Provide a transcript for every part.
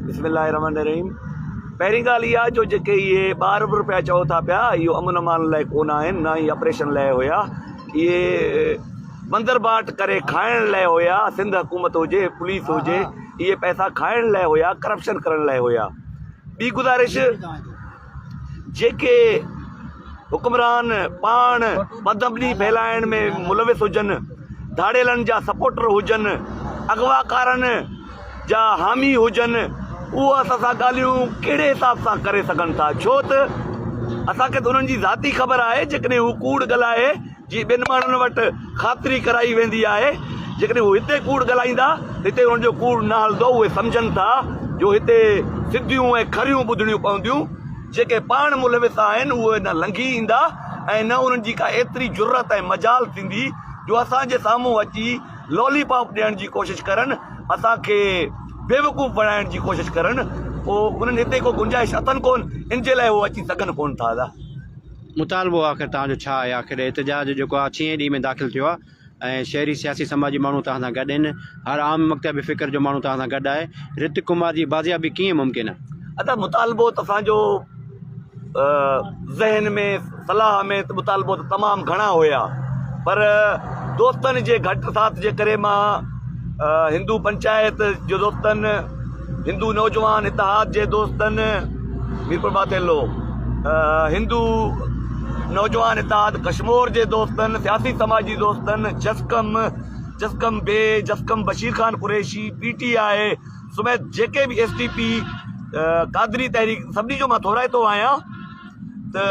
بسم الله الرحمن الرحيم پهرين ڳالهه اها جو جيڪي اهي ٻه ارب روپيا چئو ٿا پيا اهو امن امان لاء ڪونه آهن نه ئي آپريشن لاء هيا اهي بندر باٽ ڪري کائڻ لاء هيا سنڌ حڪومت هجي پوليس هجي اهي پئسا کائڻ لاء هيا ڪرپشن ڪرڻ لاء هيا ٻي گذارش جيڪي حڪمران پاڻ بدامني ڦهلائڻ ۾ ملوث هجن، ڌاڙيلن جا سپورٽر هجن، اغواڪارن جا حامي هجن، اهو اسان سان ڳالهيون ڪهڙي حساب سان ڪري سگهن ٿا؟ ڇو ته اسان کي ته انهن جي ذاتي خبر آهي، جيڪڏهن هو ڪوڙ ڳالهائي جي ٻين ماڻهن وٽ خاطري ڪرائي ويندي آهي، جيڪڏهن هو هتي ڪوڙ ڳالهائيندا ته هتي انهن جو ڪوڙ نه هلندو، اهي سمجهن ٿا جو هتي سڌيون ۽ کريون ٻڌڻيون پونديون، جيڪي پاڻ ملوث آهن اهي نه لنگهي ايندا ۽ نه انهن جي ڪا ايتري جرئت ۽ مجال ٿيندي جو اسان جي سامهون اچي لولي پاپ ڏيڻ جي ڪوشش ڪرن، اسان کي بيوقوف بڻائڻ جي ڪوشش ڪرن، پوء انهن هتي ڪو گنجائش اٿن ڪونه، ان جي لاء هو اچي سگهن ڪونه ٿا ادا. مطالبو آخر توهان جو ڇا آهي؟ آخر احتجاج جيڪو آهي ڇهين ڏينهن ۾ داخل ٿيو آهي ۽ شهري سياسي سماجي ماڻهو توهان سان گڏ آهن، هر عام مڪتب فڪر جو ماڻهو توهان سان گڏ آهي، رتڪ ڪمار جي بازيابي ڪيئن ممڪن آهي؟ ادا مطالبو ته اسان جو ذهن ۾ صلاح ۾ ته مطالبو ته تمام گهڻا هيا پر دوستن جي گهٽ ساٿ جي ڪري مان هندو پنچائت جي دوستن هندو نوجوان اتحاد جي دوستن ميرپور ماٿيلو هندو نوجوان اتحاد ڪشمور جي دوستن سياسي سماجي دوستن جسقم جسقم بي جسقم بشير خان قريشي پي ٽي آء سميت جيڪي به ايس ٽي پي قادري تحريڪ سڀني جو مان ٿورائتو آهيان ته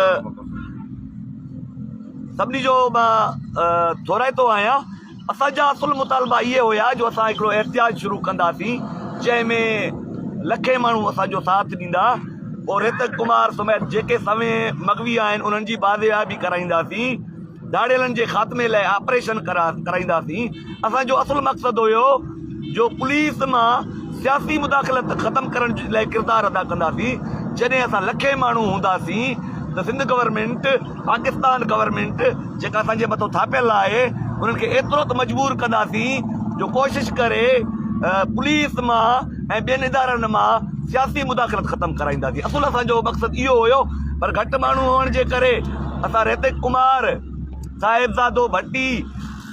سڀني جو مان ٿورائتو آهيان اسان جا اصل مطالبا اهي هيا جو اسان هڪڙو احتجاج شروع ڪنداسين جنهن ۾ لکين ماڻهو اسان جو ساٿ ڏيندا پوء ريتڪ ڪمار سميت جيڪي سوين مغوي آهن انهن جي بازيابي ڪرائينداسين ڌاڙيلن جي خاتمي لاء آپريشن ڪرائينداسين اسان جو اصل مقصد هيو جو پوليس مان سياسي مداخلت ختم ڪرڻ لاء ڪردار ادا ڪنداسين جڏهن اسان لکين ماڻهو هونداسين ته سنڌ گورنمينٽ پاڪستان گورنمينٽ جيڪا اسان جي مٿو ٿاپيل آهي انهن کي ايترو ته مجبور ڪنداسين جو ڪوشش ڪري پوليس مان ۽ ٻين ادارن مان سياسي مداخلت ختم ڪرائينداسين اصل اسان جو مقصد اهو هيو پر گهٽ ماڻهو هئڻ جي ڪري اسان ريتڪ ڪمار صاحبزادو ڀٽي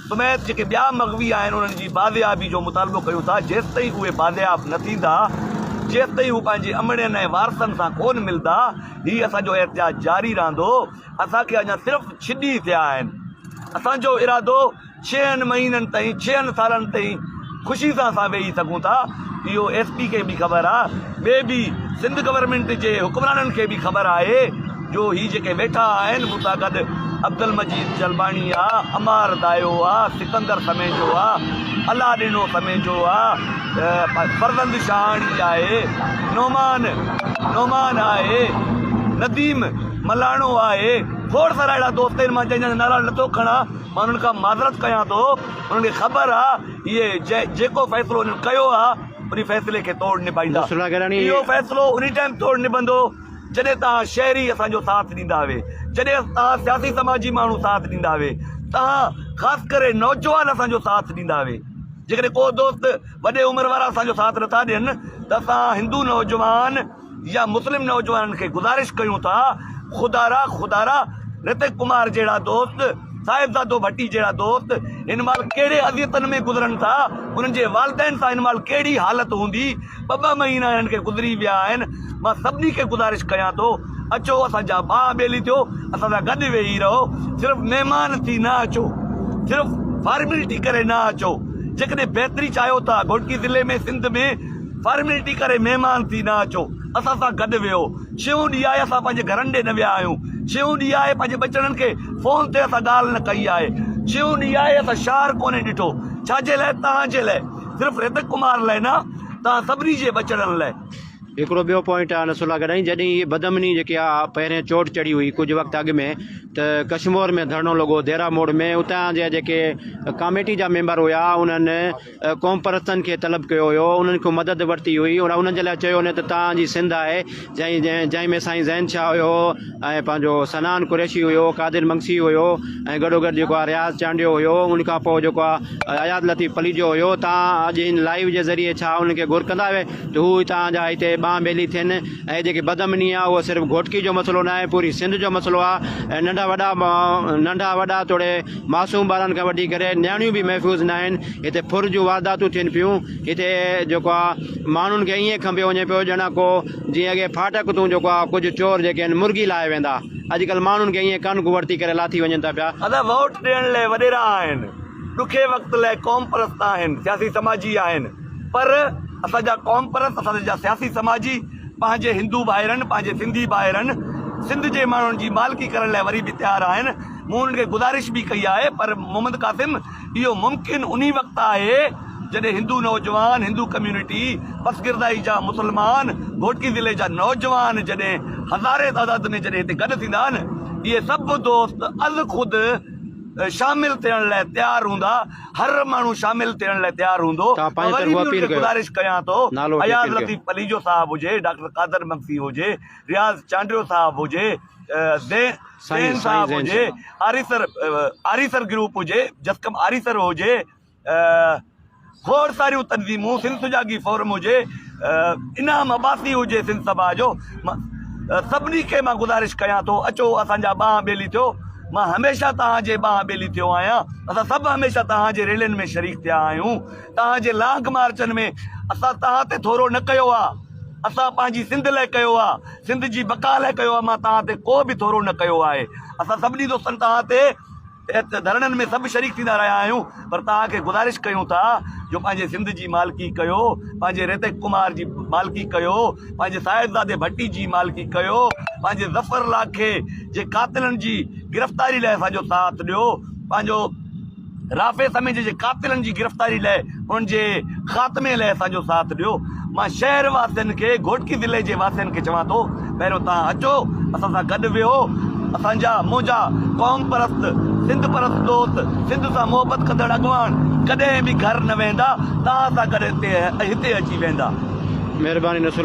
سميت جيڪي ٻيا مغوي آهن انهن جي بازيابي جو مطالبو ڪيون ٿا جيستائين اهي بازياب نه ٿيندا جيستائين هو پنهنجي امڙين ۽ وارثن سان ڪون ملدا هي اسان جو احتجاج جاري رهندو. اسان کي اڃا صرف ڇهه ڏينهن ٿيا آهن. اسان جو ارادو ڇهن مهينن تائين، ڇهن سالن تائين خوشي سان اسان ويهي سگهون ٿا. اهو ايس پي کي به خبر آ، ٻئي به سنڌ گورنمينٽ جي حڪمرانن کي به خبر آهي جو هي جيڪي ويٺا آهن مون سان گڏ عبدالمجيد جلباڻي آ، عمار دايو آ، سڪندر سميجو آ، الله ڏنو سميجو آ، فرزند شاهاڻي آهي، نعمان نعمان آهي، نديم ملاڻو آهي، کوڙ سارا اهڙا دوست آهن مان جنهن جا نالا نٿو کڻان مان انهن کان معذرت ڪيان ٿو انهن کي خبر آ اهي جيڪو فيصلو انهن ڪيو آ انهي فيصلي کي توڙ نڀائيندا اهو فيصلو انهي ٽائيم توڙ نڀندو جڏهن توهان شهري اسان جو ساٿ ڏيندا هئي جڏهن توهان سياسي سماجي ماڻهو ساٿ ڏيندا هئي توهان خاص ڪري نوجوان اسان جو ساٿ ڏيندا هئي جيڪڏهن ڪو دوست وڏي عمر وارا اسان جو ساٿ نٿا ڏين ته اسان هندو نوجوان يا مسلم نوجوانن کي گذارش ڪيون ٿا خدارا خدارا رتڪ ڪمار جهڙا دوست صاحبزادو ڀٽي جهڙا دوست هن مهل ڪهڙي اذيتن ۾ گذرن ٿا انهن جي والدين سان هن مهل ڪهڙي حالت هوندي ٻه ٻه مهينا هنن کي گذري ويا آهن مان سڀني کي گذارش ڪيان ٿو اچو اسان جا ٻانهن ٻيلي ٿيو اسان سان گڏ ويهي رهو صرف مهمان ٿي نه اچو صرف فارملٽي ڪري نه اچو جيڪڏهن بهتري چاهيو ٿا گهوٽڪي ضلعي ۾ سنڌ ۾ فارملٽي ڪري مهمان ٿي نه اچو اسان سان گڏ ويهو ڇهون ڏينهن آهي اسان پنهنجي گهرن ڏي نه ويا آهيون ڇهون ڏينهن آهي پنهنجي ٻچڙن کي فون تي اسان ڳالهه نه ڪئي آهي ڇهون ڏينهن آهي اسان شهر ڪونهي ڏٺو ڇا جي لاء توهان جي لاء صرف رتڪ ڪمار لاء نه توهان سڀني جي ٻچڙن لاء. هڪڙو ٻيو پوائنٽ آ نصرالله گڏائي جڏهن هي بدامني جيڪي آ پهرين چوٽ چڙهي هئي ڪجهه وقت اڳ ۾ ته ڪشمور ۾ ڌرڻو لڳو ديرا موڙ ۾ اتان جا جيڪي ڪاميٽي جا ميمبر هيا انهن قوم پرستن کي طلب ڪيو هيو انهن کان مدد ورتي هئي انهن جي لاء چيو وڃي ته توهان جي سنڌ آهي جنهن جنهن ۾ سائين زين شاهه هيو ۽ پنهنجو صنعان قريشي هيو قادر مگسي هيو ۽ گڏو گڏ جيڪو آهي رياض چانڊيو هيو ان کان پوء جيڪو آهي اياز لطيف پليجو هيو تان اڄ هن لائيو جي ذريعي ڇا انهن کي گهر ڪندا آهيو ته هو هتان جا هتي ٻانهن ٻيلي ٿين ۽ جيڪي بدامني آهي اهو صرف گهوٽڪي جو مسئلو نه آهي پوري سنڌ جو مسئلو آهي ۽ ننڍا وڏا ننڍا وڏا توڙي معصوم ٻارن کان وٺي ڪري نياڻيون به محفوظ نه آهن هتي ڦر جون وارداتون ٿين پيون هتي جيڪو آ ماڻهن کي ائين کنڀيو وڃي پيو ڄڻ ڪو جيئن اڳي ڦاٽڪ تون جيڪو آ ڪجهه چور جيڪي آهن مرغي لاهي ويندا اڄڪلهه ماڻهن کي ائين ڪن ورتي ڪري لاٿي وڃن ٿا پيا. ادا ووٽ ڏيڻ لئه وڏيرا آهن، ڏکي وقت لئه قومپرست آهن، سياسي سماجي آهن پر اسان جا قومپرست اسان جا سياسي سماجي پنهنجي هندو ڀائرن پنهنجي سنڌي ڀائرن سنڌ جي ماڻهن جي مالڪي ڪرڻ لئه وري به تيار آهن مون انهن کي گذارش به ڪئي آهي پر محمد قاسم اهو ممڪن انهي وقت آهي جڏهن هندو نوجوان، هندو ڪميونٽي، پسگردائي جا مسلمان، گهوٽڪي ضلعي جا نوجوان جڏهن هزارين تعداد ۾ جڏهن هتي گڏ ٿيندا نه اهي سڀ دوست از خود شامل ٿيڻ لاء تيار هوندا، هر ماڻهو شامل ٿيڻ لاء تيار هوندو. توهان مان پنهنجي وري طرفون به انهن اپيل کي ڪيو گذارش ڪيان ٿو نالو وٺي اياز اپيل ڪيو. لطيف پليجو صاحب هجي، ڊاڪٽر قادر مگسي هجي، رياض چانڊيو صاحب هجي، زين سائين سائين صاحب زين هجي، شاهه. آريسر آريسر گروپ هجي، جسقم آريسر هجي، کوڙ ساريون تنظيمون سنڌ سجاڳي فورم هجي، انعام عباسي هجي سنڌ سڀا جو، سڀني کي مان گذارش ڪيان ٿو اچو اسان جا ٻانهن ٻيلي ٿيو، مان هميشه توهان جي ٻانهن ٻيلي ٿيو آهيان، اسان سڀ هميشه توهان جي ريلين ۾ شريڪ ٿيا آهيون، توهان جي لانگ مارچن ۾ اسان توهان تي ٿورو نه ڪيو آ، اسان پنهنجي سنڌ لاء ڪيو آ، سنڌ جي بقا لاء ڪيو آ، مان توهان تي ڪو به ٿورو نه ڪيو آهي، اسان سڀني دوستن توهان تي ڌرڻن ۾ سڀ شريڪ ٿيندا رهيا آهيون پر توهان کي گذارش ڪيون ٿا جو پنهنجي سنڌ جي مالڪي ڪيو، پنهنجي ريتڪ ڪمار جي مالڪي ڪيو، پنهنجي صاحبزادي ڀٽي جي مالڪي ڪيو، پنهنجي ظفر لاکي جي قاتلن جي گرفتاري لاء اسان جو ساٿ ڏيو، پنهنجو رافع سميجي جي قاتلن جي گرفتاري لاء انهن جي خاتمي لاء اسان جو ساٿ ڏيو. مان شهر واسين کي گهوٽڪي ضلعي جي واسين کي چوان ٿو پهريون توهان اچو اسان سان گڏ ويهو اسان جا منهنجا قوم پرست سنڌ پرست دوست سنڌ سان محبت ڪندڙ اڳواڻ ڪڏهن به گهر نه ويندا توهان سان گڏ هتي اچي ويندا. مهرباني نصرالله.